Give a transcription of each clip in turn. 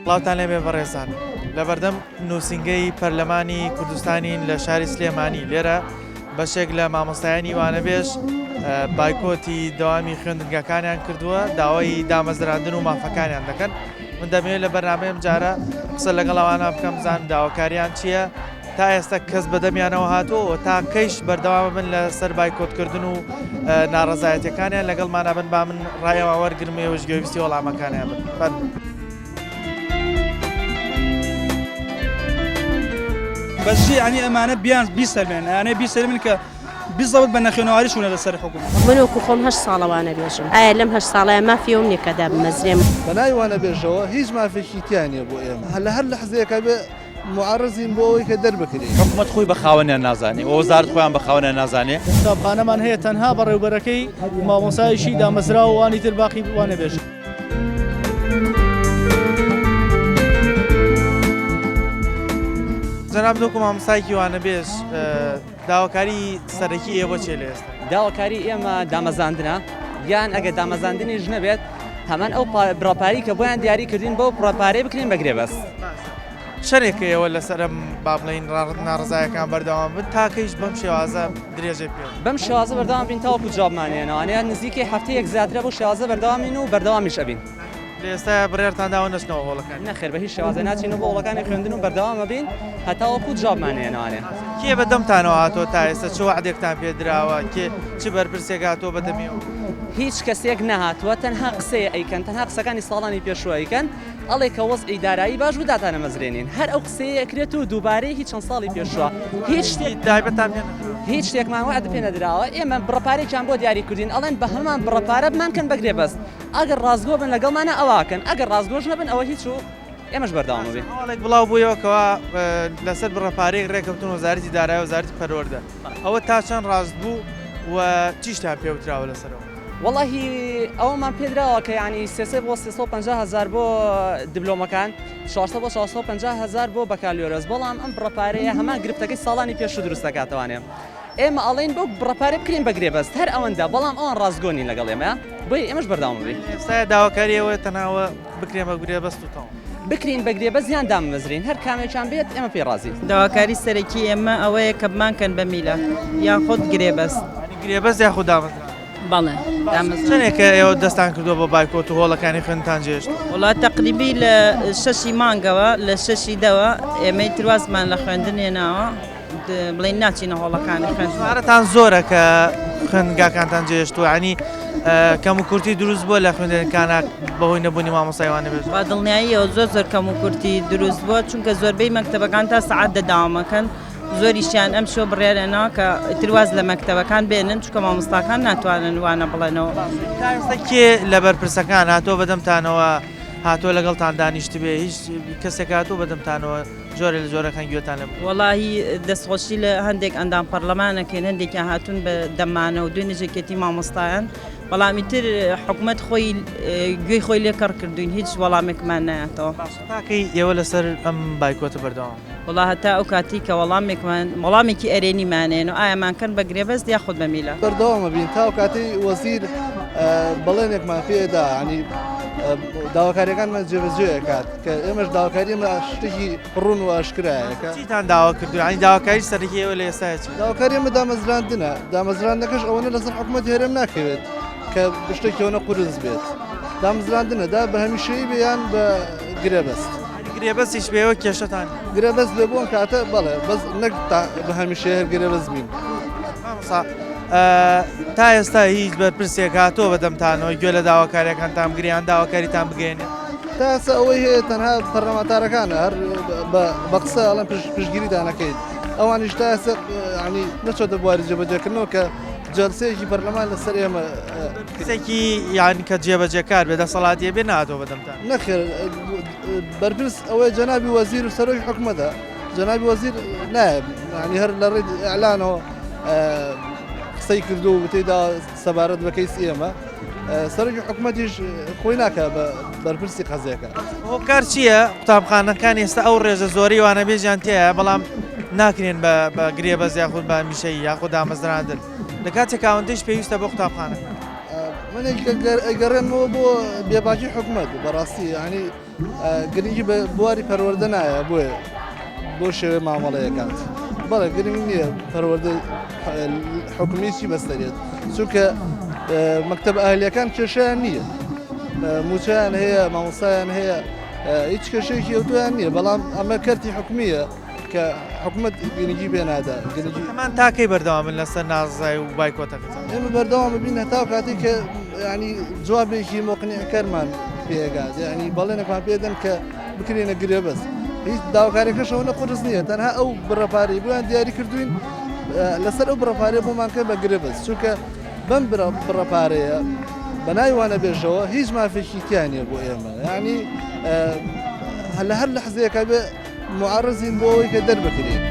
سڵاوتان لێبێ بەڕێزان لەبەردەم نووسینگەی پەرلەمانی کوردستانین لە شاری سلێمانی لێرە بەشێک لە مامۆستایانی وانەبێژ بایکۆتی دەوامی خوێندنگاکانیان کردووە داوای دامەزراندن و مافەکانیان دەکەن من دەمەوێت لە بەرنامەی ئەم جارە قسە لەگەڵ ئەوانە بکەم زان داواکاریان چییە تا ئێستا کەس بەدەمیانەوە هاتووە و تا کەیش بەردەوامە بن لە سەر بایکۆتکردن و ناڕەزایەتەکانیان لەگەڵمانە بن با من ڕایەوە وەرگرم ئێوەش گوێبیستی وەڵامەکانیان بن فەرموو. بەس یعنی ئەمانە بیان بیسەلمێن ئەیانێ بیسەلمن کە بزەبت بە نەخوێنەواری چوونەتە سەر حوکم. من وەکو خۆم هەشت ساڵە وانەبێژم ئایا لەم هەشت ساڵەیا مافی ئەوم نیە کە دابمەزرێم؟ بە ناوی وانەبێژەوە هیچ مافێکی تیا نیە بۆ ئێمە لە هەر لەحزەیەکا بێ موعەڕزین بۆ ئەوەی کە دەربکرێین. حکومەت خۆی بە خاوەنیان نازانێ و وەزارەت خۆیان بە خاوەنیان نازانێ. قوتابخانەمان هەیە تەنها بەڕێوبەرەکەی مامۆستایەکی دامەزراوە وانی تر باقی وانەبێژن. جەنابت وەکو مامۆستایەکی وانەبێژ داواکاری سەرەکی ئێوە چیە لە ئێستا؟ داواکاری ئێمە دامەزاندنە یان ئەگەر دامەزاندنیش نەبێت هەمان ئەو بڕەپارەی کە بۆیان دیاری کردین بەو بڕەپارەی بکرین بە گرێبەست. چەندێکە ئێوە لەسەر ئەم با بڵێین ناڕەزایەکان بەردەوام بن تا کەیش بەم شێوازە درێژەی پێ بدەن؟ بەم شێوازە بەردەوام بین تاوەکو جوابمان ئەیەنەوە یان نزیکەی هەفتەیەک زیاترە بەو شێوازە بەردەوامین و بەردەوامیش ئەبین. لە ئێستایا بڕیارتان داوە نەچنەوە هۆڵەکانی؟ نەخێر بە هیچ شێوازێ ناچینەوە بۆ هۆڵەکانی خوێندن و بەردەوام ئەبین هەتاوەکو جوابمان ئەیەنەوانێ. کێ بە دەمتانەوە هاتووە تا ئێستا چ وەعدێکتان پێ دراوە کێ چ بەرپرسێک هاتووە بە دەمیەوە؟ هیچ کەسێک نەهاتووە تەنها قسەیە ئەیکەن تەنها قسەکانی ساڵانی پێشوو ئەیکەن ئەڵێ کە وەزعی دارایی باش بوو داتانەمەزرێنین هەر ئەو قسەیە ئەکرێت و دووبارەی هی چەند ساڵی پێشووە هیچ شتێک تایبەتتان پێ نەدراوە؟ هیچ شتێکمان وەعد پێ نەدراوە ئێمە بڕە پارەیەکیان بۆ دیاری کردین ئەڵێن بە هەمان بڕە پارە بمانکەن بە گرێبەست ئەگەر ڕاستگۆ بن لەگەڵمانا ئەوە ئەکەن ئەگەر ڕاستگۆش نەبن ئەوە هیچ و ئێمەش بەردەوام ئەبین. هەواڵێک بڵاو بوویەوە کەوا لەسەر بڕە پارەیەک ڕێکەوتن وەزارەتی دارایی و وەزارەتی پەروەردە ئەوە تا چەند ڕاست بوو و چیشتان پێ وتراوە لەسەرەوە؟ وەڵاهی ئەوەمان پێدراوە کە یانی 300 بۆ 350 هەزار بۆ دبلۆمەکان 400 بۆ 450 هەزار بۆ بەکالۆرۆس بەڵام ئەم بڕە پارەیە هەمان گرفتەکەی ساڵانی پێشوو دروست دەکاتەوانێ ئێمە ئەڵێین بەو بڕە پارەیە بکرێن بە گرێبەست هەر ئەوەندە بەڵام ئەوان ڕاستگۆ نین لەگەڵ ئێمە بۆیە ئێمەش بەردەوام بین. ئێستا داواکاری ئێوە تەنها ئەوە بکرێن بە گرێبەست و تەواو. بکرین بە گرێبەست یان دامەزرێین هەر کامێکیان بێت ئێمە پێی ڕازین. داواکاری سەرەکی ئێمە ئەوەیە کە بمانکەن بە میلاک یاخود گرێبەست. یانی گرێبەست یاخود دامەزراندن. بەڵێ دامەزراندن. چەندێکە ئێوە دەستان کردووە بە بایکۆت و هۆڵەکانی خوێندنتان جێهێشتووە؟ وەڵا تەقریبی لە شەشی مانگەوە لە شەشی دەوە ئێمەی تر وازمان لە خوێندن هێناوە. بڵێین ناچینە هۆڵەکانی خوێندن. ژمارەتان زۆرە کە خوێندنگاکانتان جێهێشتووە یانی کەم و کورتی دروست بووە لە خوێندنەکانە بەهۆی نەبوونی مامۆستای وانەبێژ؟ بە دڵنیاییەوە زۆر زۆر کەم و کورتی دروست بووە چونکە زۆربەی مەکتەبەکان تا سەعات دە داوامەکەن زۆریشیان ئەمشەو بڕیاریان ناوە کە ئیتر واز لە مەکتەبەکان بێنن چونکە مامۆستاکان ناتوانن وانە بڵێنەوە. تا ئێستا کێ لە بەرپرسەکان هاتووە بەدەمتانەوە هاتووە لەگەڵتان دانیشتبێ هیچ کەسێک هاتووە بەدەمتانەوە؟ جۆرێ لە جۆرەکان گوێتان لێ بوو؟ وەڵاهی دەستخۆشی لە هەندێک ئەندام پەڕلەمان ئەکەین هەندێکیان هاتوون بە دەمانەوە دوێنێش یەکێتی مامۆستایان بەڵام ئیتر حکومەت خۆی گوێی خۆی لێ کەڕ کردوین هیچ وەڵامێکمان نایەتەوە. باشە تا کەی ئێوە لەسەر ئەم بایکۆتە بەردەوام؟ وەڵا هەتا ئەو کاتەی کە وەڵامێکمان وەڵامێکی ئەرێنیمان ئەیەن و ئایا مانکەن بە گرێبەست یاخود بە میلاک. بەردەوام ئەبین تا ئەو کاتەی وەزیر بەڵێنێکمان پێ دا یانی داواکاریەکانمان جێبەجێ ئەکات. کە ئێمەش داواکاری ئێمە شتێکی ڕوون و ئاشکرایە کە چیتان داوا کردو یانی داواکاری سەرەکی ئێوە لە ئێستا چی؟ داواکاری ئێمە دامەزراندنە دامەزراندنەکەش ئەوەنە لەسەر حکوومەتی هەرێم ناکەوێت کە شتێکی ئەوەنە قورس بێت دامەزراندنە دا بە هەمیشەیی بێ یان بە گرێبەست گرێبەستیش بێ ئێوە کێشەتان نییە؟ گرێبەست بێ بۆ ئەم کاتە بەڵێ بەس نەک تا بە هەمیشەیی هەر گرێبەست بین. مامۆستا تا ئێستا هیچ بەرپرسێک هاتووە بەدەمتانەوە گوێ لە داواکاریەکانتان بگرێ یان داواکاریتان بگەیەنێ؟ تا ئێستا ئەوەی هەیە تەنها پەرلەمانتارەکانە هەر بە قسە ئەڵێن پشتگیریتان ئەکەین ئەوانیش تا ئێستا یانی نەچۆتە بواری جێبەجێکردنەوە کە جەلسەیەکی پەرلەمان لەسەر ئێمە کەسێکی یان کە جێبەجێکار بێ دەسەڵاتیە بێ ناتەوە بەدەمتان؟ نەخێر بەرپرس ئەوەیە جەنابی وەزیر و سەرۆکی حکومەتە جەنابی وەزیر نایە یانی هەر لە ڕێی ئیعلانەوە قسەی کردو و وتەی دا سەبارەت بە کەیسی ئێمە. سەرۆکی حکومەتیش خۆی ناکا بە بەرپرسی قەزیەکە. هۆکار چییە قوتابخانەکان ئێستا ئەو ڕێژە زۆرەی وانەبێژیان تێیە بەڵام ناکرێن بە بە گرێبەست یاخود بە هەمیشەیی یاخود دامەزراندن لە کاتێک ئەوەندەیش پێویستە بۆ قوتابخانەکان؟ من ئەگەڕێنمەوە بۆ بێباکی حکومەت بەڕاستی یانی گرنگی بە بواری پەروەردە نایە بۆیە بۆ شێوەی مامەڵەیەکات بەڵێ گرنگ نییە پەروەردە حکومی چی بەسەرێت چونکە مەکتب ئاهلیەکان کێشیان نییە موچیان هەیە مامۆسایان هەیە هیچ کێشەیەکی ئەوتۆیان نییە بەڵام ئەمە کەرتی حکومیە کە حکومەت گرنگی پێ نادا گرنگی هەمان تاکەی بەردەوامن لەسەر ناڕەزای و بایکۆتەکەتان؟ ئێمە بەردەوام بین هەتا کاتێک کە ینی جوابێکی مۆقنیعکەرمان پێگات یعنی بەڵێنێکمان پێدەن کە بکرێنە گرێبەست هیچ داواکاریەکەشەوە نە قورس نییە تەنها ئەو بڕەپارەی بۆیان دیاری کردوین لەسەر ئەو بڕەپارەیە بۆمان کە بە گرێبەست چونکە بەم بڕەپارەیە بە ناوی وانەبێژەوە هیچ مافێکی تیا نییە بۆ ئێمە یعنی لە هەر لەحزەیەکە بێ موعەڕزین بۆ ئەوەی کە دەربکرێین.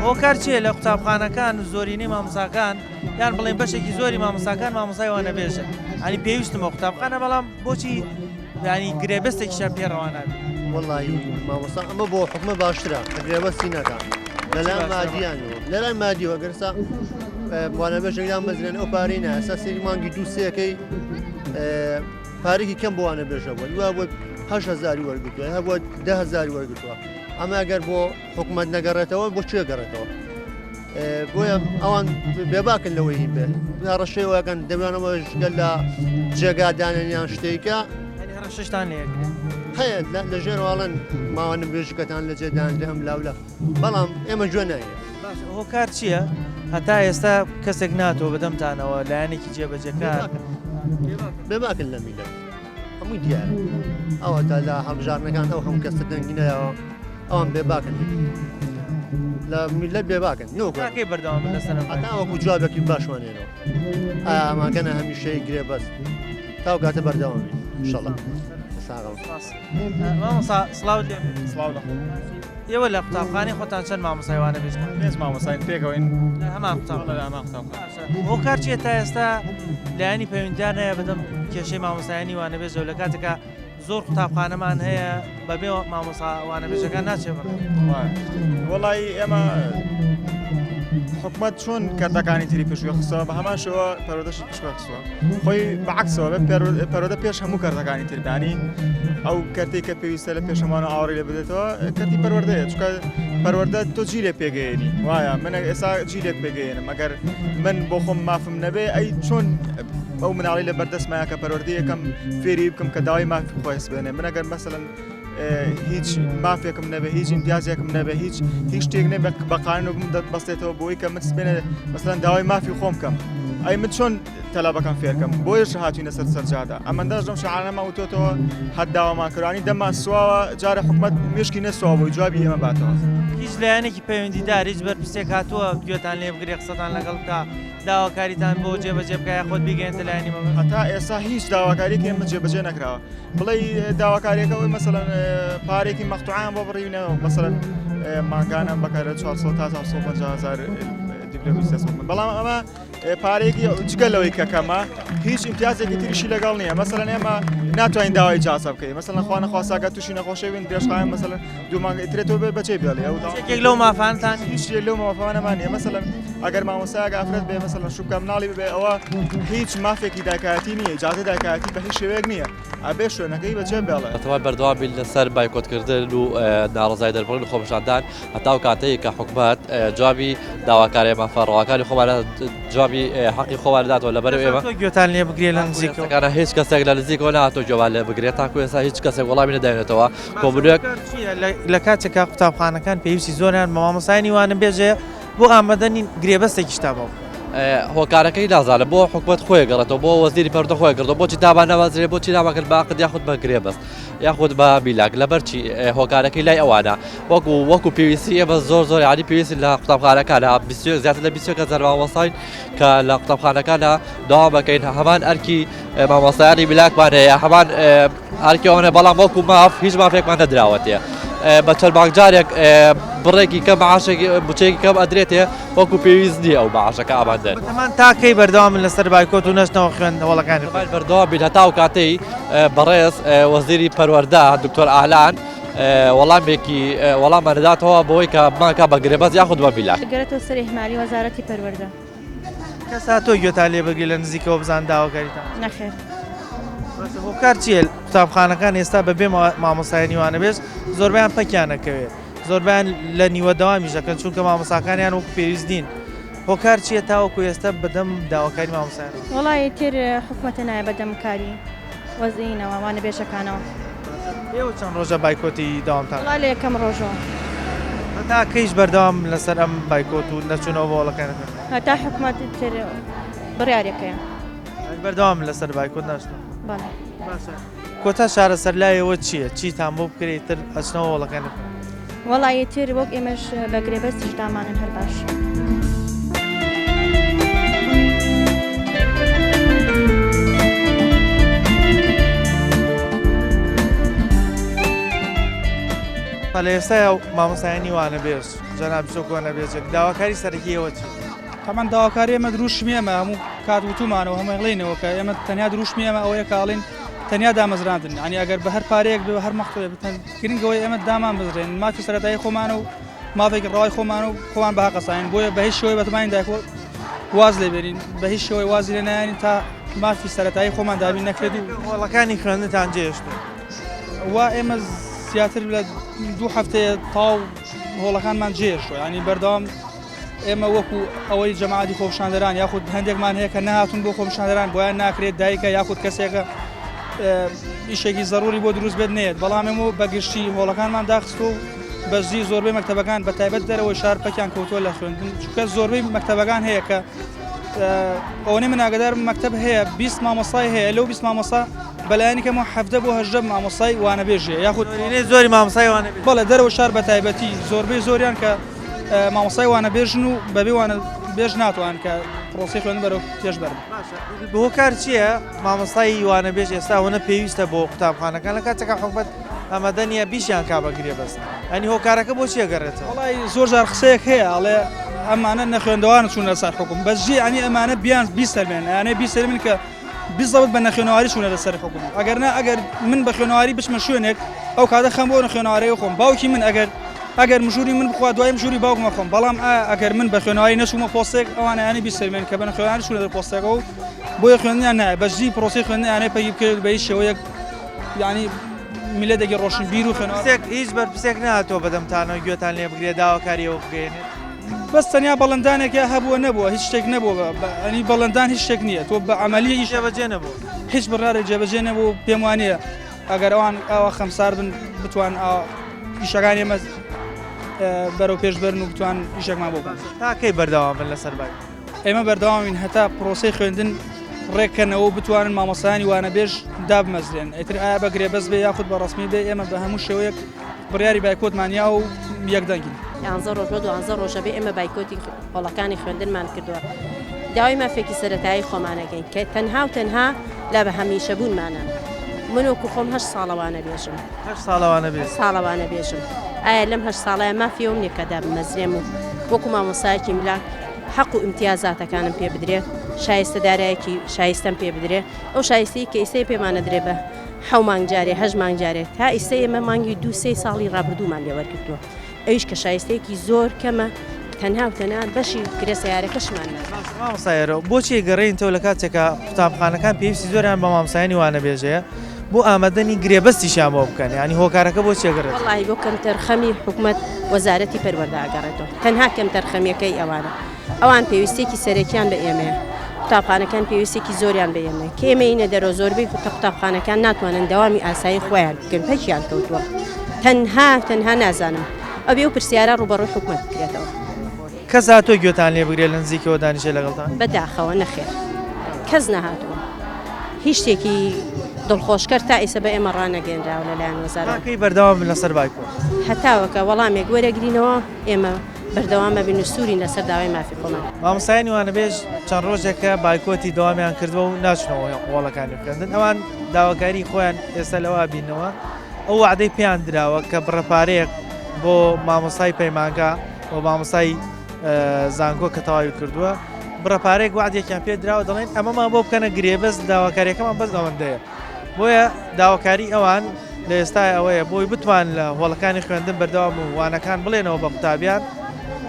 هۆکار چییە لە قوتابخانەکان زۆرینەی مامۆساکان یان بڵێن بەشێکی زۆری مامۆساکان مامۆسای وانەبێژن ئەنی پێویستمە قوتابخانە بەڵام بۆچی ینی گرێبەستێکیشان پێ ڕەوا نابێت وەڵی مامۆستا ئەمە بۆ حکومە باشترە گرێبەستی نەکە لەلای مادیانەوە لەلای مادیەوە گەرسا وانەبێژێک دامەزرێن ئەو پارەی نا ئێستا سەیری مانگی دوو سێەکەی پارێکی کەم بۆ وانەبێژە بووە وا بۆ هەزاری وەرگتووە هەبووە دههزاری وەرگتووە ئەمە ئەگەر بۆ حکوومەت نەگەڕێتەوە بۆ کوێ گەڕێتەوە بۆیە ئەوان بێباکن لەوەی هین بێ ڕەشەوەکەن دەبێنەوە ژگەل لە جێگادانیان شتێکە هەڕەشەشتان لێ هەیە لە ژێرواڵن ماوانم بێژکەتان لە جێدان لە ئەم لاولە بەڵام ئێمە گوێ ناین. باشە هۆکار چییە هەتا ئێستا کەسێک ناتەوە بەدەمتانەوە لایەنێکی جێبەجێکار؟ بێباکن لە میلەت هەمووی دیارە ئەوە تا لە هەڵبژاردنەکان ئەو هەموو کەسە دەنگی نەیاوە ئەوان بێباکن لە میلەت بێباکن نۆکەی بەردەوام لەسەر هەتا وەکو جوابێکی باشوانێنەوە ئاماگەنە هەمیشەی گرێبەست تاو کاتە بەردەوام بین ئینشەڵا ساغم. مامۆستا سڵاوت لێ بێت. سڵاو لە خۆت. ئێوە لە قوتابخانەی خۆتان چەند مامۆستای وانە بێژتان؟ پێنج مامۆستاین پێکەوەین. لە هەمان قوتابخانە؟ لە هەمان قوتابخانە. باشە هۆکار چییە تا ئێستا لایەنی پەیوەندیدار هەیە بەدەم کێشەی مامۆستایانی وانەبێژەوە لە کاتێکا زۆر قوتابخانەمان هەیە بەبێ مامۆستا وانەبێژەکان ناچێ بڕێ؟ وەڵایی ئێمە حکومەت چۆن کەرتەکانی تری پشتگوێ خستەوە بە هەمان شێوە پەروەردەشی پشتگوێ خستووە خۆی بەعکسەوە بێت پەروەردە پێش هەموو کەرتەکانی تردانی ئەو کەرتێک کە پێویستە لە پێشەمانە ئاوڕی لێ بدێتەوە کەرتی پەروەردەیە چونکە پەروەردە تۆ جیلێ پێگەیەنی وایە من ئێستا جیلێک پێگەیەنم ئەگەر من بۆ خۆم مافم نەبێ ئەی چۆن ئەو مناڵی لە بەردەستمایە کە پەروەردەیەکەم فێری بکەم کە داوای مافی خۆی سبێنێ من ئەگەر مەسەلەن هیچ مافێکم نەبێ هیچ امتیازێکم نەبێ هیچ هیچ شتێک نەبێ بە قانون بم دەبەستێتەوە بۆی کە من سپێنە مەسەلەن داوای مافی خۆم بکەم ئەی من چۆن تەلابەکان فێرکەم بۆیش هاتوینە سەر سەرجادە ئەمەنداش لەم شعارەمان وتۆتەوە هەر داوامان کرانی دەمان سواوە جارە حکومەت مشکی نەسواوە بۆی جوابی ئێمە باتەوە. هیچ لایەنێکی پەیوەندیدار هیچ بەرپرسێک هاتووە گوێتان لێ بگرێ قسەتان لەگەڵ بکا داواکاریتان بۆ جێبەجێ بکا یاخود بیگەیەنتە لایەنی مەبەست؟ هەتا ئێستا هیچ داواکاریەکی ئێمە جێبەجێ نەکراوە بڵێی داواکاریەکە ئەوەی مەسەلەن پارێکی مەقتوعیان بۆ بڕیونەوە مەسەلەن مانگانە بەکارە 400 تا 450 هزار دیپلۆمی 300 بەڵام ئەمە پارێکی جگە لەوەی کە کەمە هیچ ئیمتیازێکی تریشی لەگەڵ نییە مەسەلەن ئێمە ناتوانین داوای ئیجازە بکەین مەسەلەن خوا نەخواستاگە تووشی نەخۆشی بین درێژخایەن مەسەلەن دوو مانگ ئیترێتەوە بێ بەجێ بێڵێ ئەو یەکێک لەو مافانتان هیچ شتێک لەو مافانەمان نییە مەسەلەن ئەگەر مامۆستایەک ئافرەت بێ مەسەلەن شوو بکە مناڵی ببێ ئەوە هیچ مافێکی دایکایەتی نییە ئیجازەی دایکایەتی بە هیچ شێوەیەک نییە ئەبێ شوێنەکەی بەجێ بێڵێ. بەتەمای بەردەوام بین لەسەر بایکۆتکردن و ناڕەزایی دەربڕین و خۆپیشاندان هەتا ئەو کاتەی کە حکومەت جوابی داواکاریە مافە ڕەواکانی خۆمان جوابی حەقی خۆمان داتەوە لەبەر ئێمە گوێتان لێ بگرێ لە نزیکەوە هیچ کەسێک لە نزیکەوە نهاتۆ گوێمان لێ بگرێت تاکو ئێستا هیچ کەسێک وەڵامی نەداوێتەوە کۆبوونەوەک لە کاتێکا قوتابخانەکان پێویستی زۆریان بە مامۆستایانی وانەبێژ هەیە بۆ ئامادە نین گرێبەستێکیش تا بەو. هۆکارەکەی نازانم بۆ حکومەت خۆی گەڕێتەوە بۆ وەزیری پەروەردە خۆی گەڕێتەوە بۆچی دامان نامەزرێ بۆچی نامانکرد بە عەقد یاخود بە گرێبەست یاخود بە میلاک لەبەر چی هۆکارەکەی لای ئەوانە وەکو وەکو پێویستی ئێمە زۆر زۆر یعنی پێویستی لە قوتابخانەکانە زیاتر لە 21 هەزار مامۆستاین کە لە قوتابخانەکانە داوا بکەین هەمان ئەرکی مامۆستایانی میلاکمان هەیە هەمان ئەرکی ئەوانە بەڵام وەکو ماف هیچ مافێکمان نەدراوەتێ. بە چەند مانگ جارێک بڕێکی کەم معاشێکی بچێکی کەم ئەدرێتێ وەکو پێویست نییە ئەو معاشەکە ئەمان دەن. بەتەمان تا کەی بەردەوامن لەسەر بایکۆت و نەچنەوە خوێند هۆڵەکانی خوێندن؟ بەردەوام بین هەتا ئەو کاتەی بەڕێز وەزیری پەروەردە دکتۆر ئالان وەڵامێکی وەڵامان دەداتەوە بەوەی کە بمانکا بە گرێبەست یاخود بە میلاک. دەگەرێتەوە سەر ئیهمالی وەزارەتی پەروەردە. کەس هاتووە گوێتان لێ بگرێت لە نزیکەوە بزان داواکاریتان؟ نەخێر. باشە هۆکار چییە قوتابخانەکان ئێستا بەبێ مامۆستای وانەبێژ زۆربەیان پەکیان ئەکەوێت زۆربیان لە نیوە دەوامیش دەکەن چونکە مامۆستاکانیان وەکو پێویست نین هۆکار چییە تاوەکو ئێستا بەدەم داواکاری مامۆستایان؟ وەڵا ئیتر حکومەتە نایە بەدەم کاری وەزینەوە وانەبێژەکانەوە. ئێوە چەند ڕۆژە بایکۆتی دەوامتان؟ وەڵا لە یەکەم ڕۆژەوە. هەتا کەیش بەردەوام لەسەر ئەم بایکۆت و نەچوونەوە بۆ هۆڵەکانی خوێندن؟ هەتا حکومەت ئیتر بڕیارێکەیە. بەردەوام لەسەر بایکۆت ناچنەوە؟ بەڵێ. باشە کۆتا چارەسەر لای ئێوە چییە؟ چیتان بۆ بکرێت ئیتر ئەچنەوە هۆڵەکانی خوێندن؟ وەڵا ئیتر وەک ئێمەش بە گرێبەستیش دامانن هەر باش. لە ئێستایا مامۆستایانی وانەبێژ جەنابی سۆک وانەبێژێک داواکاری سەرەکی ئێوە چییە؟ تەبعەن داواکاری ئێمە دروشمی ئێمە هەموو کات وتومانەوە هەموو ئەڵێینەوە کە ئێمە تەنیا دروشمی ئێمە ئەوەیە کە ئەڵێین تەنیا دامەزراندن یانی ئەگەر بە هەر پارەیەک بێ هەر مەقتوێ بتەن گرنگ ئەوەیە ئێمە دامان بزرێن مافی سەرەتایی خۆمانە و مافێکی ڕەوای خۆمانە و خۆمان بە هەق ئەزانین بۆیە بە هیچ شێوەیە بەتمانین دایکۆ واز لێ بێنین بە هیچ شێوەیە وازی لێ نایەنین تا مافی سەرەتایی خۆمان دابین نەکرێت و هۆڵەکانی خوێندنتان جێهێشتووە؟ وا ئێمە زیاتر لە دوو هەفتەیە تاو هۆڵەکانمان جێهێشتووە یانی بەردەوام ئێمە وەکو ئەوەی جەماعەتی خۆپیشاندەران یاخود هەندێکمان هەیە کە نەهاتون بۆ خۆپیشاندەران بۆیان ناکرێت دایکە یاخود کەسێکە ئیشێکی زەروری بۆ دروست بێت نێت بەڵام ئێمە بەگشتی هۆڵەکانمان داخستۆ و بەزی زۆربەی مەکتەبەکان بە تایبەت دەرەوەی شار پەکیان کەوتووە لە خوێندن چونکە زۆربەی مەکتەبەکان هەیە کە ئەوەنەی من ئاگادارم مەکتەب هەیە 20 مامۆستای هەیە لەو 20 مامۆستا بەلایەنی کەمەوە 17 بۆ 18 مامۆستای وانەبێژ هەیە یاخود زۆری مامۆستای وانەبێژ بەڵێ دەرەوە شار بە تایبەتی زۆربەی زۆریان کە مامۆستای وانەبێژن و بەبێ وانەبێژ ناتوانن کە پرۆسەی خوێندن بەرەو پێش بەرن. باشە هۆکار چییە مامۆستای وانەبێژ ئێستا ئەوەنە پێویستە بۆ قوتابخانەکان لە کاتێکا حکومەت ئامادە نییە بیشیان کا بە گرێبەست یانی هۆکارەکە بۆ چییە گەڕێتەوە؟ وەڵای زۆر جار قسەیەک هەیە ئەڵێ ئەمانە نەخوێندەوارن چوونە سەر حکوم بەس جی یانی ئەمانە بیان بیسەلمێنن یانێ بیسەلمێنن کە بزەبت بە نەخوێنەواری چوونەتە سەر حکوم ئەگەر نا ئەگەر من بە خوێنەواری بچمە شوێنێک ئەو کاتە خەم بۆ نەخوێنەوارەکەی خۆم باوکی من ئەگەر ئەگەر مژوری من بخوا دوای مژوری باوکمە خۆم بەڵام ئەگەر من بە خوێنەواری نەچوومە پۆستێک ئەوانیانی بیسەلمێن کە بە نەخوێنەواری چوونەتە پۆستەکە و بۆیە خوێندنیان نایە بەجدی پرۆسەی خوێندنیانەیە پەکی بکەوێت بە هیچ شێوەیەک یعنی میللەتێکی ڕۆشنبیر و خوێنەوار هیچ بەرپرسێک نەهاتووە بەدەمتانەوە گوێتان لێ بگرێت داواکاری ئەوە بگەیەنێت؟ بەس تەنیا بەڵێندانێک یا هەبووە نەبووە هیچ شتێک نەبووە ئەنی بەڵێندان هیچ شتێک نییە تۆ بە عملی هیچ جێبەجێ نەبوو هیچ بڕارێک جێبەجێ نەبوو پێم وانە ئەگەر ئەوان ئاوا خەمسار بن بتوان ئیشەکان ئێمە بەرەو پێش بەرن و بتوان ئیشێکمان بۆ بکەن. تا کەی بەردەوام بن لەسەر بایکۆت؟ ئێمە بەردەوامین هەتا پرۆسەی خوێندن ڕێککەنەوە و بتوانن مامۆستایانی وانەبێژ دابمەزرێن ئیتر ئایا بە گرێبەست بێ یاخود بە ڕەسمی بێ ئێمە بە هەموو شێوەیەک بڕیاری بایکۆتمان یا و یەکدەنگین. یانزە ڕۆژ بۆ دوانزە ڕۆژە بێ ئێمە بایکۆتی هۆڵەکانی خوێندنمان کردووە داوای مافێکی سەرەتایی خۆمانەکەین کە تەنها و تەنها لە بە هەمیشە بوونمانە من وەکو خۆم هەشت ساڵە وانەبێژم هەشت ساڵە وانەبێژ ساڵە وانەبێژم ئایا لەم هەشت ساڵەیە مافی ئەوم نییە کە دابمەزرێم و وەکو مامۆستایەکی ملاک حەق و ئیمتیازاتەکانم پێ بدرێ شایستە دارایەکی شایستەم پێ بدرێ ئەو شایستەی کە ئیسەی پێمانەدرێ بە حەو مانگ جارێ هەشت مانگ جارێ تا ئیستە ئێمە مانگی دوو سێ ساڵی ڕابردوومان لێ وەرگرتووە ئەویش کە شایستەیەکی زۆر کەمە تەنها و تەنها بەشی کرێ سەیارەکەشمان نادات. مامۆستا هێرۆ بۆچی گەڕێینتەوە لە کاتێکا قوتابخانەکان پێویستی زۆریان بە مامۆستایانی وانەبێژەیە بۆ ئامادەنی گرێبەستیشیان بۆ بکەن یانی هۆکارەکە بۆچی ئەگەڕێتەوە؟ وەڵاهی بۆ کەمتەرخەمی حکومەت وەزارەتی پەروەردە ئەگەڕێتەوە تەنها کەمتەرخەمیەکەی ئەوانە ئەوان پێویستیەکی سەرەکیان بە ئێمەیە قوتابخانەکان پێویستێکی زۆریان بە ئێمەیە کە ئێمە ینە دەرەوە زۆربەی قوتابخانەکان ناتوانن دەوامی ئاسایی خۆیان بکەن پەکیان کەوتووە تەنها تەنها نازانم ئەبێ ئەو پرسیارە ڕووبەڕووی حکومەت بکرێتەوە. کەس هاتووە گوێتان لێ بگرێت لە نزیکەوە دانیشێ لەگەڵتان؟ بەداخەوە نەخێر کەس نەهاتووە هیچ شتێکی دڵخۆشکەر تا ئیسە بە ئێمە ڕانەگەیەنراوە لەلایەن وەزارەت. تا کەی بەردەوام بن لەسەر بایکۆت؟ هەتاوەکە وەڵامێک وەرەگرینەوە ئێمە بەردەوام ئەبین و سوورین لەسەر داوای مافی خۆمان. مامۆستایانی وانەبێژ چەند ڕۆژێکە بایکۆتی دەوامیان کردووە و ناچنەوە هۆڵەکانی خوێندن، ئەوان داواکاریی خۆیان ئێستا لەوە ئەبیننەوە ئەو وەعدەی پێیان دراوە کە بڕە پارەیەک بۆ مامۆستای پەیمانگا و مامۆستای زانکۆ کە تەواوی کردووە بڕە پارەیەک وەعدێکیان پێ دراوە دەڵێن ئەمەمان بۆ بکەنە گرێبەست داواکاریەکەمان بەس ئەوەندەیە بۆیە داواکاری ئەوان لە ئێستای ئەوەیە بۆی بتوان لە هۆڵەکانی خوێندن بەردەوام و وانەکان بڵێنەوە بە قوتابیان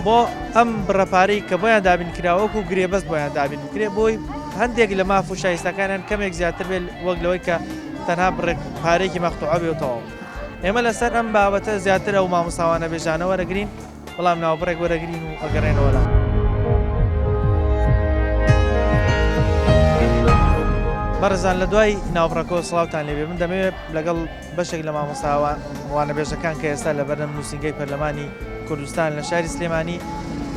بۆ ئەم بڕە پارەی کە بۆیان دابین کراوە وەکو گرێبەست بۆیان دابین بکرێ بۆی هەندێک لە ماف و شایستەکانیان کەمێک زیاتر بێت وەک لەوەی کە تەنها بڕێک پارەیەکی مەقتوعە بێ و تەواو. ئێمە لەسەر ئەم بابەتە زیاتر ئەو مامۆستا وانەبێژانە وەرەگرین، بەڵام ناوبڕێک وەرەگرین و ئەگەڕێنەوە لە. بەڕێزان لە دوای ناوبڕەکەوە سڵاوتان لێبێ من دەمەوێت لەگەڵ بەشێک لە مامۆستا وانەبێژەکان کە ئێستا لە بەردەم نووسینگەی پەرلەمانی کوردستان لە شاری سلێمانی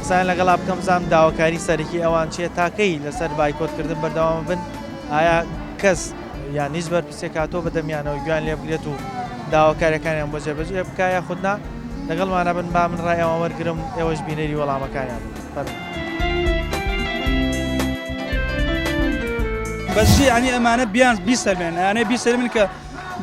قسەیان لەگەڵا بکەم بزانم داواکاری سەرەکی ئەوان چییە تاکەی لەسەر بایکۆتکردن بەردەوام بن ئایا کەس یان هیچ بەرپرسێک هاتووە بە دەمیانەوە گوێیان لێ بگرێت و داواکاریەکانیان بۆ جێبەجێ بکا یاخود نا لەگەڵمانە بن با من ڕای ئەوان وەرگرم ئێوەش بینەری وەڵامەکانیان بن فەرموو. بەس یانی ئەمانە بیان بیسەلمێن ئەیانەوێ بیسەلمێنن کە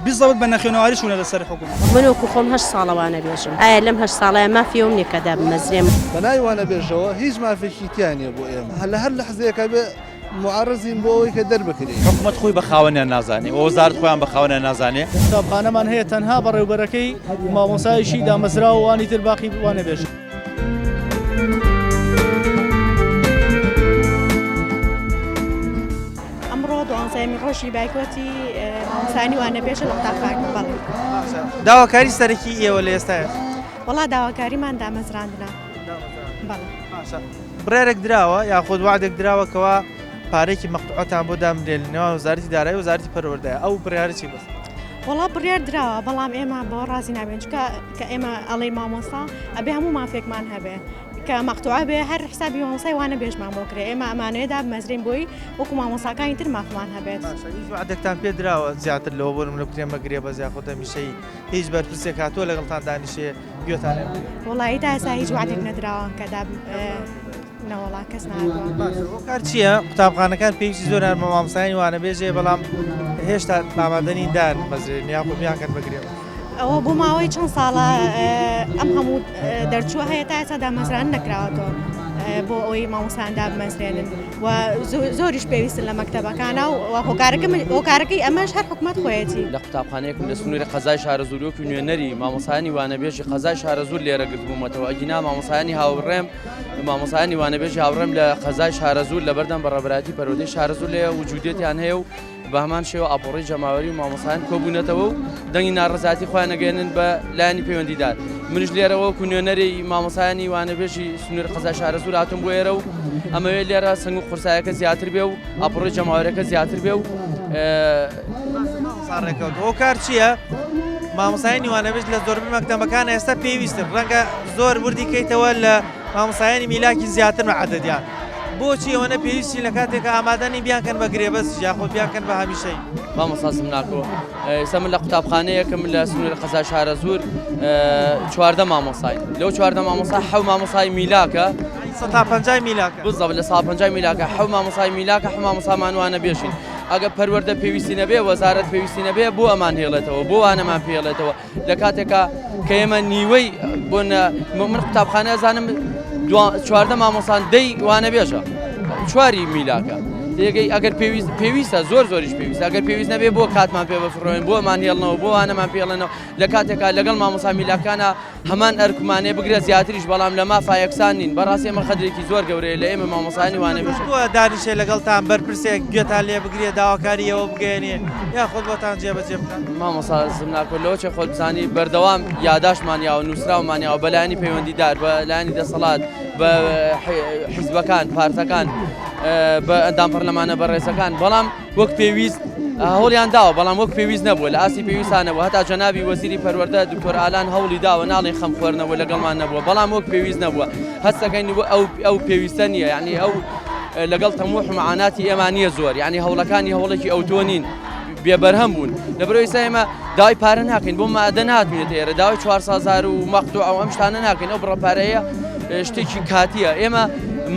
بیزەبت بە نەخوێنەواری چوونەتە سەر حوکم. من وەکو خۆم هەشت ساڵە وانەبێژم ئایا لەم هەشت ساڵەیا مافی ئەوم نیە کە دابمەزرێم؟ بەناوی وانەبێژەوە هیچ مافێکی تیا نیە بۆ ئێمە لە هەر لەحزەیەکا بێ موعەڕزین بۆ ئەوەی کە دەربکرێین. حکومەت خۆی بە خاوەنیان نازانێ و وەزارەت خۆیان بە خاوەنیان نازانێ. قوتابخانەمان هەیە تەنها بەڕێوبەرەکەی مامۆستایەکی دامەزراوە وانی تر باقی وانەبێژن. ئەمڕۆ دوانزەیەمین ڕۆژی بایکۆتی مامۆستایانی وانەبێژە لە قوتابخانە. بەڵێ. داواکاری سەرەکی ئێوە لە ئێستایا چییە؟ وەڵا داواکاریمان دامەزراندنە. بەڵێ. باشە بڕیارێک دراوە یاخود وەعدێک دراوە کەوا پارەیەکی مەقتوعەتان بۆ دابنرێت لە نێوان وەزارەتی دارایی و وەزارەتی پەروەردەیە ئەو بڕیارە چی بەسەر؟ وەڵا بڕیار دراوە بەڵام ئێمە بەوە ڕازی نابین چونکە کە ئێمە ئەڵێین مامۆستا ئەبێ هەموو مافێکمان هەبێ کە مەقتوعە بێ هەر حسابی مامۆستای وانە بێژمان بۆ کرێ ئێمە ئەمانەوێ دابمەزرێین بۆی وەکو مامۆستاکانی تر مافمان هەبێت. باشە هیچ وەعدێکتان پێ دراوە زیاتر لەوە بۆ نمونە بکرێن بە گرێبەست یاخود هەمیشەیی هیچ بەرپرسێک هاتووە لەگەڵتان دانیشێ گوێتان لێ بگرێ؟ وەڵایی تا ئێستا هیچ وەعدێک نەدراوە کە داب نەوەڵا کەس نەهاتووە. باشە هۆکار چییە قوتابخانەکان پێویستی زۆریان بە مامۆستایانی وانەبێژ هەیە بەڵام هێشتا ئامادە نین دایانبمەزرێنن یاخود بیانکەن بە گرێبەست؟ ئەوە بۆ ماوەی چەند ساڵە ئەم هەموو دەرچووە هەیە تا ئێستا دامەزران نەکراوەتەوە بۆ ئەوەی مامۆستایان دابمەزرێنن و زۆریش پێویستن لە مەکتەبەکانە و هۆکارەکەی ئەمەش هەر حکومەت خۆیەتی. لە قوتابخانەیەکم لە سنووری قەزای شارەزوور وەکو نوێنەری مامۆستایانی وانەبێژی قەزای شارەزوور لێرە گردبوومەتەوە ئەگینا مامۆستایانی هاوڕێم مامۆستایانی وانەبێژی هاوڕێم لە قەزای شارەزوور لەبەردەم بەڕێوەبەرایەتی پەروەردەی شارەزوور لێ وجودیەتیان هەیە و بە هەمان شێوە ئاپۆڕەی جەماوەری و مامۆستایان کۆبوونەتەوە و دەنگی ناڕەزایەتی خۆیان ئەگەیەنن بە لایەنی پەیوەندیدار. منیش لێرە وەکو نوێنەری مامۆستایانی وانەبێژی سنووری قەزای شارەزوور هاتووم بۆ ئێرە و ئەمەوێ لێرە سەنگ و قورسایەکە زیاتر بێ و ئاپۆڕەی جەماوەرەکە زیاتر بێ و مامۆستا ڕێکەوت هۆکار چییە؟ مامۆستایانی وانەبێژ لە زۆربەی مەکتەبەکان ئێستا پێویستن ڕەنگە زۆر وردی کەیتەوە لە مامۆستایانی میلاکی زیاتر بە عەدەدیان بۆچی ئەوەنە پێویستی لە کاتێکا ئامادە نین بیانکەن بە گرێبەست یاخود بیانکەن بە هەمیشەیی؟ مامۆستا سمناکۆ ئێستا من لە قوتابخانەیەکم لە سنووری قەزای شارەزوور 14 مامۆستاین لەو 14 مامۆستا حەو مامۆستای میلاکە سەتا پەنجای میلاکە بزەبت لە سا پەنجای میلاکە حەو مامۆستای میلاکە حەو مامۆستامان وانە بێژین ئەگە پەروەردە پێویستی نەبێ وەزارەت پێویستی نەبێ بۆ ئەمان هێڵێتەوە بۆ وانەمان پێڵێتەوە لە کاتێکا کە ئێمە نیوەی بۆ من قوتابخانە ئەزانم 14 مامۆسان دەی وانەبێژە چواری میلاکە تێگەی ئەگەر پێویست پێویستە زۆر زۆریش پێویستە ئەگەر پێویست نەبێ بۆ کاتمان پێ بفڕۆین بۆمان هێڵنەوە بۆ وانەمان پێڵێنەوە لە کاتێکا لەگەڵ مامۆسا میلاکانە هەمان ئەرکمانەیە بگرە زیاتریش بەڵام لە مافا یەکسان نین بەڕاستی ئەمە خەدرێکی زۆر گەورەیە لە ئێمە مامۆستایانی وانەبێژ. بۆ دانیشێ لەگەڵتان بەرپرسێک گوێتان لێ بگرێ داواکاری ئێوە بگەیەنێ یاخود بۆتان جێبەجێ بکات؟ مامۆستا زمناکۆ لەوە چێ خۆت بزانی بەردەوام یاداشتمان یاوە نووسراومان یاوە بە لایەنی پەیوەندیدار بە لایەنی دەسەڵات بە حیزبەکان پارتەکان بە ئەندام پەرلەمانە بەڕێزەکان بەڵام وەک پێویست هەوڵیان داوە بەڵام وەک پێویست نەبووە لە ئاستی پێویستان نەبووە هەتا جەنابی وەزیری پەروەردە دکتۆر ئالان هەوڵی داوە ناڵێن خەم خۆرنەوە لەگەڵمان نەبووە بەڵام وەک پێویست نەبووە هەستەکەین ئەو ئەو پێویستە نییە یعنی ئەو لەگەڵ تەموح و معاناتی ئێمە نییە زۆر یعنی هەوڵەکانی هەوڵێکی ئەوتۆ نین بێبەرهەم بوون لەبەرئەوەی ئێستا ئێمە داوای پارە ناکەین بۆ مادە ناتوێتە ئێرە داوای 400 و مەقتوع ئەو ئەم شتانە ناکەین ئەو بڕە پارەیە شتێکی کاتیە ئێمە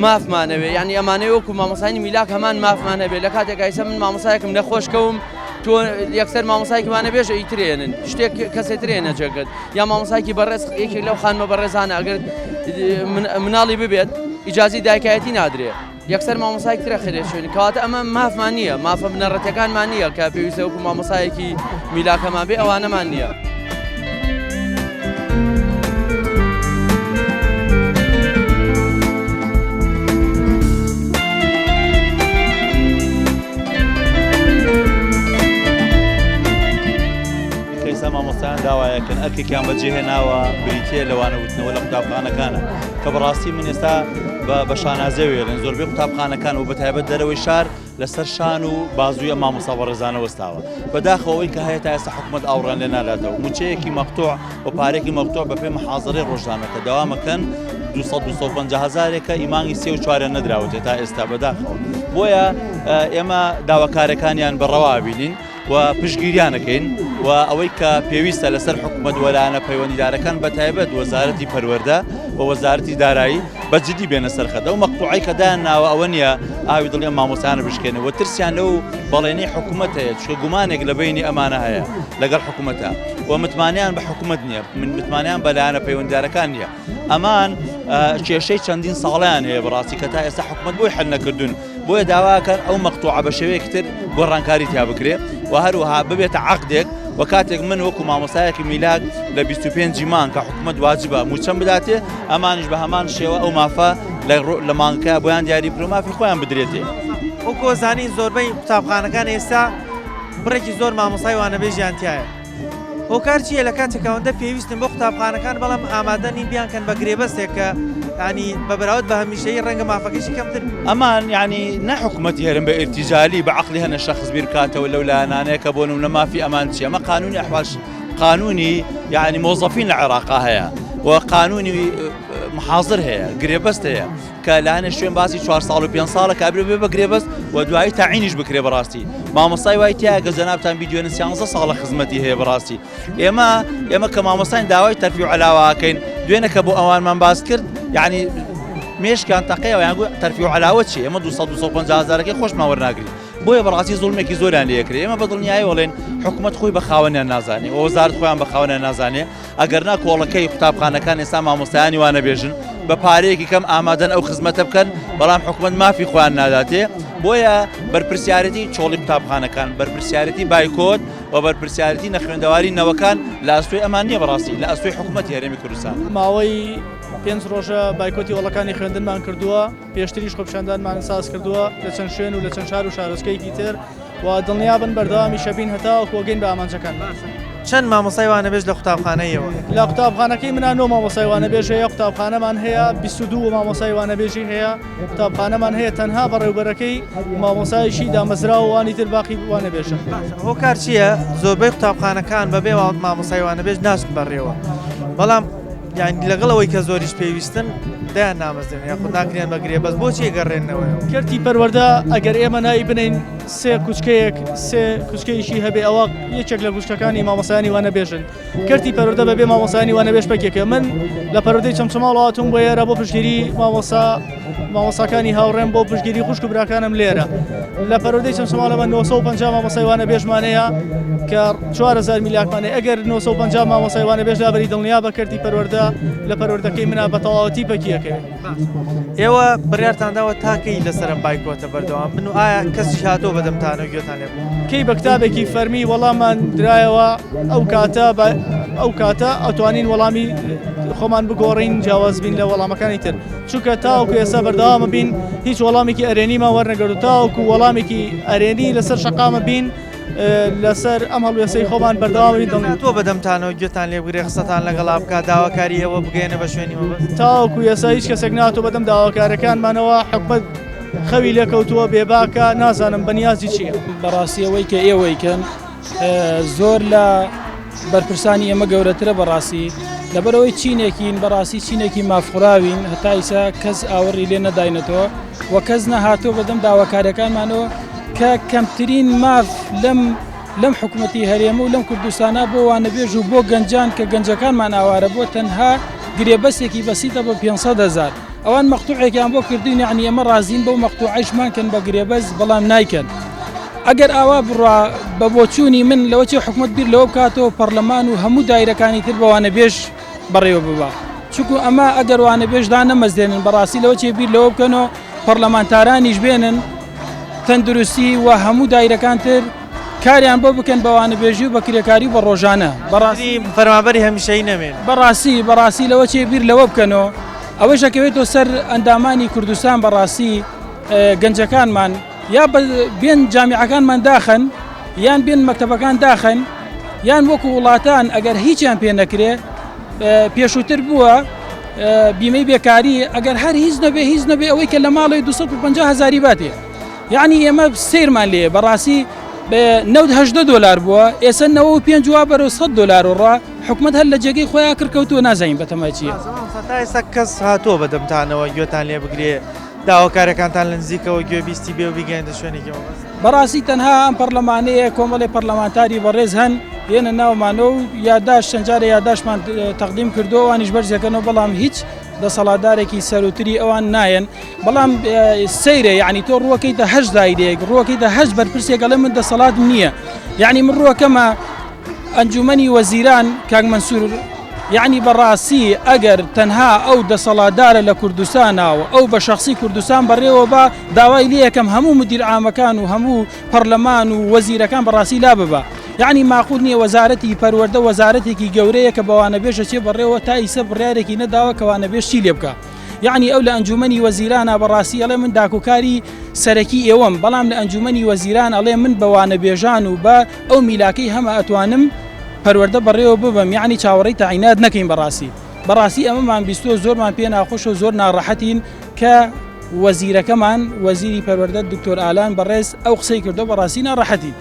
مافمانەوێ یعنی ئەمانەوێ وەکو مامۆسانی میلاک هەمان مافمان هەبێ لە کاتێک ئایسە من مامۆسایەکم نەخۆش کەوم تۆ یەکسەر مامۆسایەکی وانەبێژ ئیترێنن شتێک کەسێ ترێنە جێگەت یا مامۆسایەکی بەڕێز یەکێک لەو خانمە بەڕێزانە ئەگەر مناڵی ببێت ئیجازی دایکایەتی نادرێ یەکسەر مامۆسایەک ترە خرێ شوێنی کەواتە ئەمە مافمان نییە مافە بنەڕەتەکانمان نییە کە پێویستە وەکو مامۆسایەکی میلاکەمان بێ ئەوانەمان نییە. ئێستا مامۆستایان داوایەکەن ئەرکێکیان بەجێهێناوە بریتە لە وانەوتنەوە لە قوتابخانەکانە کە بەڕاستی من ئێستا بە شانازیەوە وێڵێن زۆربەی قوتابخانەکان و بەتایبەت دەرەوەی شار لەسەر شان و بازووی ئەم مامۆستا بەڕێزانە وەستاوە. بەداخەوە ئەوەی کە هەیە تا ئێستا حکومەت ئاوڕیان لێ ناداتەوە. مووچەیەکی مەقتوع و پارەیەکی مەقتوع بەپێی محازەرەی ڕۆژانە کە دەوامەکەن 200 250 هەزارێکە ئی مانگی سێ و چواریان نەدراوەتێ تا ئێستا بەداخەوە. بۆیە ئێمە داواکارەکانیان بە ڕەوا بینین. و پشتگیریان ئەکەین و ئەوەی کە پێویستە لەسەر حکوومەت وەلایەنە پەیوەندیدارەکان بە تایبەت وەزارەتی پەروەردە و وەزارەتی دارایی بە جدی بێنە سەر خەت ئەو مەقتوعەی کە دایان ناوە ئەوە نییە ئاوی دڵی ئەم مامۆستایانە بشکێنن و ترسیان لەو بەڵێنی حکوومەت هەیە چونکە گومانێک لە بەینی ئەمانە هەیە لەگەڵ حکوومەتە و متمانەیان بە حکوومەت نییە من متمانەیان بە لایەنە پەیوەندیدارەکان نییە ئەمان کێشەی چەندین ساڵیان هەیە بەڕاستی کە تا ئێستا حکوومەت بۆی حل نەکردوون بۆیە داواکەن ئەو مەقتوعە بە شێوەیەکی تر گۆڕانکاری تیا بکرێ و هەروەها ببێتە عەقدێک و کاتێک من وەکو مامۆستایەکی میلاک لە 25 مانگ کە حکوومەت واجبە مووچەم بداتێ ئەمانیش بە هەمان شێوە ئەو مافە لە مانگەکە بۆیان دیاری بکرێ و مافی خۆیان بدرێتێ. وەکو زانین زۆربەی قوتابخانەکان ئێستا بڕێکی زۆر مامۆستای وانەبێژیان تیایە. هۆکار چییە لە کاتێک ئەوەندە پێویستن بۆ قوتابخانەکان بەڵام ئامادە نین بیانکەن بە گرێبەستێک کە ینی بە بەراورد بە هەمیشەیی ڕەنگە مافەکەشی کەمتر بێت؟ ئەمان یعنی نە حکوومەتی هەرێم بە ئیرتیجالی بە عەقڵی هەنە شەخس بیر بکاتەوە لەو لایەنانەیە کە بۆ نمونە مافی ئەمان چییە ئەمە قانونی ئەحوال قانونی یعنی مۆزەفین لە عێراقا هەیە و قانونی محازر هەیە گرێبەست هەیە کە لە هەنێ شوێن باسی چوار ساڵ و پێنج ساڵە کابرا بێ بە گرێبەست و دوایی تاعینیش بکرێ بەڕاستی مامۆستای وای تایە کە جەنابتان بیدوێنن سیانزە ساڵە خزمەتی هەیە بەڕاستی ئێمە ئێمە کە مامۆستاین داوای تەرفی و عەلاوەکەین دوێنە کە بۆ ئەوانمان باس کرد یعنی مێشکیان تەقەیەوە یان گوت تەرفی و عەلاوە چی ئێمە 200 250 هەزارەکەی خۆشمان وەرناگرین بۆیە بەڕاستی زوڵمێکی زۆریان لێکرێ ئێمە بە دڵنیایی وەڵێن حکوومەت خۆی بە خاوەنیان نازانێ و وەزارەت خۆیان بە خاوەنیان نازانێ ئەگەرنا کۆڵەکەی قوتابخانەکان ئێستا مامۆستایانی وانەبێژن بە پارەیەکی کەم ئامادەن ئەو خزمەتە بکەن بەڵام حکومەت مافی خۆیان ناداتێ بۆیە بەرپرسیارەتی چۆڵی قوتابخانەکان بەرپرسیارەتی بایکۆت و بەرپرسیارەتی نەخوێندەواری نەوەکان لە ئەستۆی ئەمان نییە بەڕاستی لە ئەستۆی حکومەتی هەرێمی کوردستان. ماوەی پێنج ڕۆژە بایکۆتی هۆڵەکانی خوێندنمان کردووە، پێشتریش خۆپیشاندانمان ساز کردووە لە چەند شوێن و لە چەند شار و شارۆچکەیەکی تر و دڵنیابن بەردەوامیش ئەبین هەتاوەکو ئەگەین بە ئامانجەکانمان. چەند مامۆستای وانەبێژ لە قوتابخانەی ئێوە هەیە؟ لە قوتابخانەکەی منا نۆ مامۆستای وانەبێژ هەیە، قوتابخانەمان هەیە 22 مامۆستای وانەبێژی هەیە، قوتابخانەمان هەیە تەنها بەڕێوبەرەکەی مامۆستایەکی دامەزراوە وانی تر باقی وانەبێژن. هۆکار چییە زۆربەی قوتابخانەکان بەبێ مامۆستای وانەبێژ ناچن بەڕێوە بەڵام یانی لەگەڵ ئەوەی کە زۆریش پێویستن دایان نامەزرێن یاخود ناکرێن بە گرێبەست بۆچی گەڕێنەوە؟ کەرتی پەروەردە ئەگەر ئێمە ناوی بنێین سێ کوچکەیەک سێ کوچکەیەکی هەبێ ئەوە یەکێک لە کوچکەکانی مامۆستایانی وانەبێژن کەرتی پەروەردە بەبێ مامۆستایانی وانەبێژ پەکێکە من لە پەروەردەی چەمچەماڵ هاتووم بۆ ئێرە بۆ پشتگیری مامۆستا مامۆستاکانی هاوڕێم بۆ پشتگیری خوشک و براکانم لێرە لە پەروەردەی چەمچەماڵەوە 950 مامۆستای وانەبێژمان هەیە کە 4000 میلاکمان هەیە ئەگەر 950 مامۆستای وانەبێژ لابەری دڵنیا بە کەرتی پەروەردە لە پەروەردەکەی منا بە تەواوەتی پەکیەکەوێت. ئێوە بڕیارتان داوە تا کەی لەسەر ئەم بایکۆتە بەردەوام بن و ئایا کەسیش هاتووە بەدەمتانەوە گوێتان لێ بوو؟ کەی بە کتابێکی فەرمی وەڵامان درایەوە ئەو کاتە ئەو کاتە ئەتوانین وەڵامی خۆمان بگۆڕین جیاواز بین لە وەڵامەکانی تر چونکە تاوەکو ئێستا بەردەوامە بین هیچ وەڵامێکی ئەرێنیمان وەرنەگرت و تاوەکو وەڵامێکی ئەرێنی لەسەر شەقامە بین لەسەر ئەم هەڵوێستەی خۆمان بەردەوام بین دڵنیا. تۆ بەدەمتانەوە گوێتان لێ بگرێ قسەتان لەگەڵا بکات داواکاری ئێوە بگەیەنە بە شوێنی مەبەست؟ تاوەکو ئێستا هیچ کەسێک ناتوە بەدەم داواکارەکانمانەوە حکومەت خەوی لێکەوتووە بێباکە نازانم بەنیازی چییە. بەڕاستی ئەوەی کە ئێوەی کەن زۆر لە بەرپرسانی ئێمە گەورەترە بەڕاستی لەبەرەوەی چینێکین بەڕاستی چینێکی مافخوراوین هەتا ئیسا کەس ئاوڕی لێ نەداینەتەوە و کەس نەهاتووە بەدەم داواکاریەکانمانەوە کە کەمترین ماف لەم لەم حکوومەتی هەرێم و لەم کوردستانە بۆ وانەبێژ و بۆ گەنجان کە گەنجەکانمان ئاوارە بۆ تەنها گرێبەستێکی بەسیتە بە 500 هزار ئەوان مەقتوعێکیان بۆ کردوین یعنی ئێمە ڕازین بەو مەقتوعەشمان کەن بە گرێبەست بەڵام نایکەن. ئەگەر ئاوا بڕوا بە بۆچوونی من لەوە چێ حکومەت بیر لەوە بکاتەوە پەرلەمان و هەموو دایرەکانی تر بە وانەبێژ بەڕێوە ببا چونکو ئەمە ئەگەر وانەبێژ دانەمەزرێنن بەڕاستی لەوە چێ بیر لەوە بکەنەوە پەرلەمانتارانیش بێنن تەندروستی و هەموو دایرەکان تر کاریان بۆ بکەن بە وانەبێژی و بە کرێکاری و بە ڕۆژانە بەڕاستی فەرمانبەری هەمیشەیی نەمێنن. بەڕاستی بەڕاستی لەوە چێ بیر لەوە بکەنەوە ئەوەش ئەکەوێتەوە سەر ئەندامانی کوردستان بەڕاستی گەنجەکانمان یا بێن جامیعەکانمان داخەن یان بێن مەکتەبەکان داخەن یان وەکو وڵاتان ئەگەر هیچیان پێ نەکرێ پێشووتر بووە بیمەی بێکاری ئەگەر هەر هیچ نەبێ هیچ نەبێ ئەوەی کە لە ماڵی 250 هزاری باتێ یعنی ئێمە سیرمان لێ بەڕاستی نەوت هەدە دلار بووە ئێستا نەوە پێنج وا بەرەو 100 دلار و ڕا حکومت هەر لە جێگەی خۆیان کڕکەوتووە نازانین بەتەمای چییە. تا ئێستا کەس هاتووە بەدەمتانەوە گوێتان لێ بگرێ داواکاریەکانتان لە نزیکەوە گوێ بیستی بێ و بیگەیەنتە شوێنێکی مەبەست؟ بەڕاستی تەنها ئەم پەڕلەمانەیە کۆمەڵێ پەڕلەمانتاری بەڕێز هەن یەنە ناومانەوە و یاداشت چەند جارێ یاداشتمان تەقدیم کردووە ئەوانیش بەرزەکەنەوە بەڵام هیچ دەسەڵاتدارێکی سەروتری ئەوان نایەن بەڵام سەیرە یعنی تۆ ڕووەکەیتە هەش دایرەیەک ڕووەکەیتە هەش بەرپرسێک ئەڵێ من دەسەڵاتم نییە یعنی من ڕووەکەمە ئەنجومەنی وەزیران کاک مەنسور یەعنی بەڕاستی ئەگەر تەنها ئەو دەسەڵاتدارە لە کوردستانا و ئەو بە شەخسی کوردستان بەڕێوە با داوای لێ یەکەم هەموو مدیر عامەکان و هەموو پەڕلەمان و وەزیرەکان بەڕاستی لا ببا یەعنی ماقول نییە وەزارەتی پەروەردە وەزارەتێکی گەورەیە کە بە وانەبێژ ئەچێ بەڕێوە تا ئیسە بڕیارێکی نەداوە کە وانەبێژ چی لێ بکا یەعنی ئەو لە ئەنجومەنی وەزیرانا بەڕاستی ئەڵێ من داکۆکاری سەرەکی ئێوەم بەڵام لە ئەنجومەنی وەزیران ئەڵێ من بە وانەبێژان و بە ئەو میلاکەی هەمە ئەتوانم پەروەردە بەڕێوە ببەم یەعنی چاوەڕێی تەعینات نەکەین بەڕاستی بەڕاستی ئەمەمان بیستووە زۆرمان پێ ناخۆشە و زۆر ناڕەحەتین کە وەزیرەکەمان وەزیری پەروەردە دکتۆر ئالان بەڕێز ئەو قسەی کردو بەڕاستی ناڕەحەتین.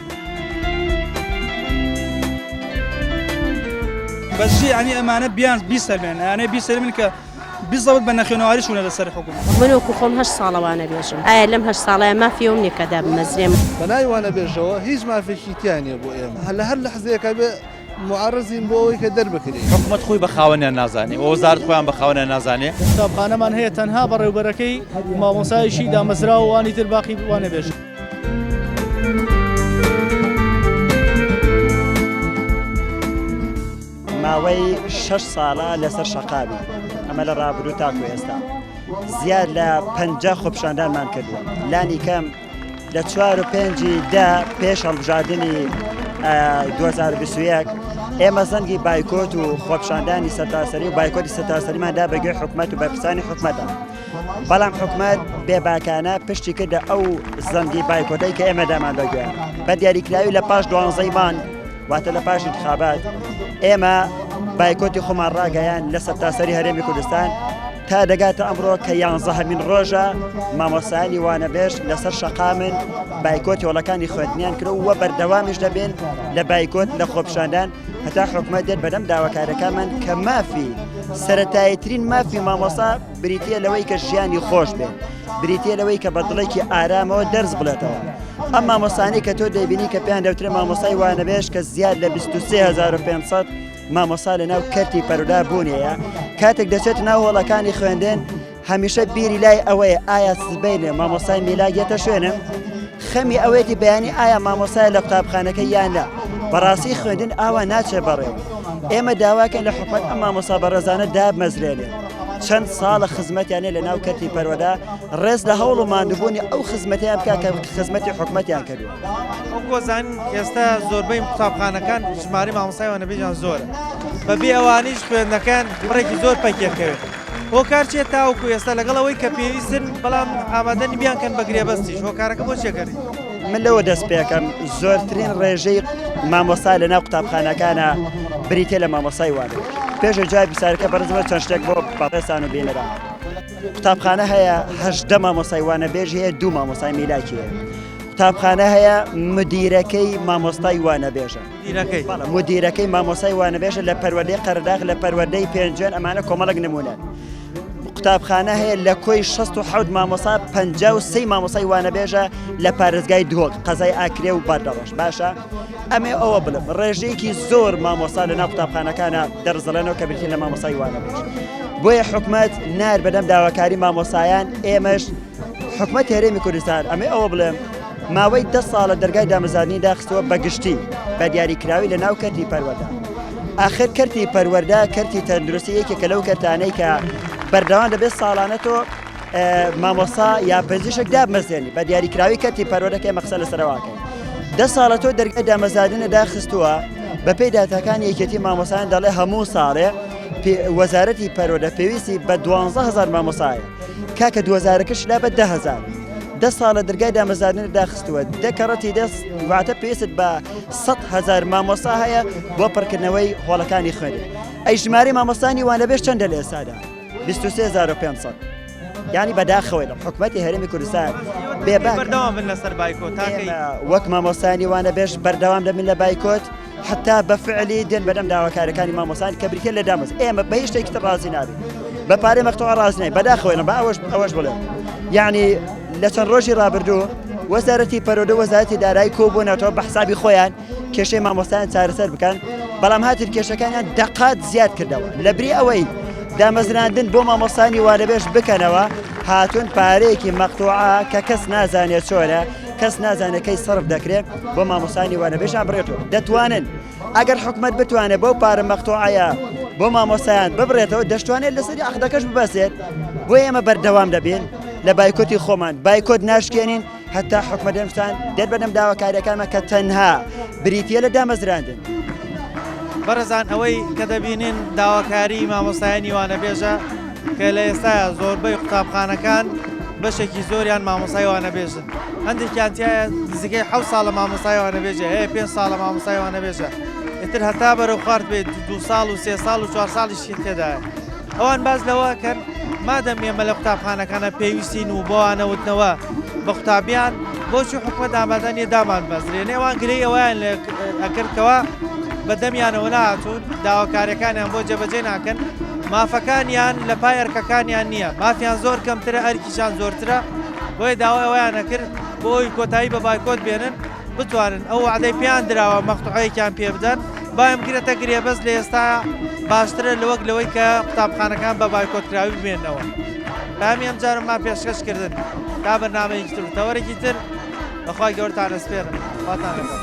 بەس یانی ئەمانە بیان بیسەلمێن ئەیانەوێ بیسەلمێنن کە بزەبت بە نەخوێنەواری چوونە لەسەر حوکم. من وەکو خۆم هەشت ساڵە وانەبێژم ئایا لەم هەشت ساڵەیا مافی ئەوم نیە کە دابمەزرێم؟ بە ناوی وانەبێژەوە هیچ مافێکی تیا نیە بۆ ئێمە لە هەر لەحزەیەکا بێ موعەڕزین بۆ ئەوەی کە دەربکرێین. حکومەت خۆی بە خاوەنیان نازانێ و وەزارەت خۆیان بە خاوەنیان نازانێ. قوتابخانەمان هەیە تەنها بەڕێوبەرەکەی مامۆستایەکی دامەزراوە وانی تر باقی وانەبێژن. ماوەی شەش ساڵە لەسەر شەقامی ئەمە لە ڕابروو تاکو ئێستا زیاد لە پەنجا خۆپشاندانمان کردووە لانی کەم لە چوار و پێنجی دە پێش هەڵبژاردننی 2021 ئێمە زەنگی بایکۆت و خۆپشاندانی سەرتاسەری و بایکۆتی سەرتاسەریمان دا بەگوێ حکومەت و بەرپرسانی حکومەتە بەڵام حکومەت بێباکانە پشتی کردە ئەو زەنگی بایکۆتەی کە ئێمە دامان بەگوێ بە دیاریکراوی لە پاش دوانزەی مانگ واتە لە پاش انتخابات ئێمە بایکۆتی خۆمان ڕاگەیان لە سەرتاسەری هەرێمی کوردستان تا دەگاتە ئەمڕۆ کە یانزەهەمین ڕۆژە مامۆسایانی وانەبێژ لەسەر شەقامن بایکۆتی هۆڵەکانی خوێندنیان کرد و بەردەوامیش دەبێن لە بایکۆت لە خۆپشاندان هەتا حکومەت دێت بەدەم داواکارەکانمان کە مافی سەتاییترین مافی مامۆسا بریتە لەوەی کە ژیانی خۆش بێت بریتە لەوەی کە بە دڵێکی ئارامەوە دەرز بڵێتەوە ئەم مامۆسانی کە تۆ دەیبینی کە پێیان دەوترێ مامۆسای وانەبێژ کە زیاد لە 23500 مامۆسا لە ناو کەرتی پەرودا بوونەیە کاتێک دەچێت ناو هۆڵەکانی خوێندن هەمیشە بیری لای ئەوەیە ئایا سبەینێ مامۆستای میلاک یەتە شوێنم؟ خەمی ئەوەیەتی بەیانی ئایا مامۆستایە لە قوتابخانەکە یان نا؟ بەڕاستی خوێندن ئاوا ناچێ بەڕێوە. ئێمە داواکەین لە حکومەت ئەم مامۆستا بەڕێزانە دابمەزرێنێ. چەند ساڵە خزمەتیانە لە ناو کەرتی پەروەردە ڕێز لە هەوڵ و ماندووبوونی ئەو خزمەتیان بکە کە خزمەتی حکومەتیان کردووە. وەکو ئەزانین ئێستا زۆربەی قوتابخانەکان ژمارەی مامۆستای وانەبێژیان زۆرە بەبێ ئەوانیش خوێندنەکەیان بڕێکی زۆر پەکیەکەوێت. هۆکار چیە تاوەکو ئێستا لەگەڵ ئەوەی کە پێویستن بەڵام ئامادەنی بیانکەن بە گرێبەستیش هۆکارەکە بۆ چیە گەری؟ من لەوە دەست پێکەم زۆرترین ڕێژەی مامۆستا لە ناو قوتابخانەکانە بریتە لە مامۆسای وانە پێشە جای پرسیارەکە بەرزمە چەند شتێک بۆ بەڕێزان و بینەران قوتابخانە هەیە هەشدە مامۆسای وانەبێژ هەیە دوو مامۆسای میلاکی هەیە قوتابخانە هەیە مدیرەکەی مامۆستای وانەبێژە مدیرەکەی مدیرەکەی مامۆسای وانەبێژە لە پەروەردەی قەرەداغ لە پەروەردەی پێنجوێن ئەمانە کۆمەڵک نمونە قوتابخانە هەیە لە کۆی 16 مامۆسا 53 مامۆسای وانەبێژە لە پارێزگای دهۆک قەزای ئاکرێ و بەردەڕەش باشە ئەمێ ئەوە بڵم ڕێژەیەکی زۆر مامۆسا لە ناو قوتابخانەکانە دەرزڵێنەوە کە بریتین لە مامۆسای وانەبێژ بۆیە حکومەت نار بەدەم داواکاری مامۆسایان ئێمەش حکومەت هەرێمی کوردستان ئەمێ ئەوە بڵێم. ماوەی دە ساڵە دەرگای دامەزاندنی داخستووە بە گشتی بە دیاریکراوی لە ناو کەرتی پەروەردە. ئاخر کەرتی پەروەردە کەرتی تەندروستی یەکێکە لەو کەرتانەی کە بەردەوام دەبێت ساڵانە تۆ مامۆستا یا پزیشک دابمەزرێنی بە دیاریکراوی کەرتی پەروەردەکە ئێمە قسە لەسەرەوەکەین دە ساڵە تۆ دەرگای دامەزاندنە داخستووە بەپێی داتاکانی یەکێتی مامۆسایان دەڵێ هەموو ساڵێ وەزارەتی پەروەردە پێویستی بە 12هزار مامۆسایە کاکە دوهەزارەکەش لا بە 10هزار دە ساڵە دەرگای دامەزاندنە داخستووە دە کەڕەتی دەست واتە پێویستت بە 100 هەزار مامۆستا هەیە بۆ پڕکردنەوەی هۆڵەکانی خوێندن ئەی ژمارەی مامۆستانی وانەبێژ چەندە لە ئێستادا 23500 یانی بەداخەوەی لە حکومەتی هەرێمی کوردستان بێباک بەردەوام بن لەسەر بایکۆت تاکەی وەک مامۆستانی وانەبێژ بەردەوام دەبن لە بایکۆت حتا بە فعلی دێن بەدەم داواکارەکانی مامۆستان کە بریتە لە دامەز ئێمە بە هیچ شتێکی تر ڕازی نابین بە پارەی مەقتوعە ڕازی نابین بەداخەوەی بە ئەوەش ئەوەش بڵێم یعنی لە چەند ڕۆژی ڕابردوو وەزارەتی پەرۆدە وەزارەتی دارایی کۆبوونەتەوە بە حسابی خۆیان کێشەی مامۆستایان چارەسەر بکەن بەڵام هاتن کێشەکانیان دەقات زیاد کردەوە لە بری ئەوەی دامەزراندن بۆ مامۆستانی وانەبێژ بکەنەوە هاتون پارەیەکی مەقتوعە کە کەس نازانێت چۆنە کەس نازانێت کەی سەرف دەکرێت بۆ مامۆستانی وانەبێژان بڕێتەوە دەتوانن ئەگەر حکومت بتوانێت بەو پارە مەقتوعەیە بۆ مامۆستایان ببرێتەوە دەشتوانێت لەسەری عەقدەکەش ببەسێت بۆ ئێمە بەردەوام دەبین لە بایکۆتی خۆمان بایکۆت ناشکێنین هەتا حکومەت هەرێمستان دێت بەدەم داواکاریەکانمان کە تەنها بریتیە لە دامەزراندن. بەڕێزان ئەوەی کە دەبینین داواکاری مامۆستایانی وانەبێژە کە لە ئێستایا زۆربەی قوتابخانەکان بەشێکی زۆریان مامۆستای وانەبێژن هەندێکیان تایە نزیکەی حەو ساڵە مامۆستای وانەبێژە هەیە پێ ساڵە مامۆستای وانەبێژە ئیتر هەتا بەرەو خوارد بێت دو ساڵ و سێ ساڵ و چوار ساڵیشی تێدایە ئەوان باس لەوە کەن مادەم ئێمە لە قوتابخانەکانە پێویستین و بۆ وانەوتنەوە بە قوتابیان بۆچی حکومەت ئامادە نییە دامان بەزرێنێ ئەوان گرەی ئەویان ئەکردکەوە بە دەمیانەوە نهاتوون داواکاریەکانیان بۆ جێبەجێ ناکەن مافەکانیان لە پای ئەرکەکانیان نییە مافیان زۆر کەمترە ئەرکیشان زۆرترە بۆیە داوای ئەویان نەکرد بۆ ئەوی کۆتایی بە بایکۆت بێنن بتوانن ئەو وعدەی پێیان دراوە مەقتوعەیەکیان پێ بدەن بایم گرێتە گرێبەست لە ئێستا باشترە لەوەک لەوەی کە قوتابخانەکان بە بایکۆتکراوی بمێنەوە پامی ئەم جارەمان پێشکەش کردن تا بەرنامەیەکی تر و تەوەرێکی تر بەخوای گەورەتان ئەسپێرم خواتان لەگەڵ.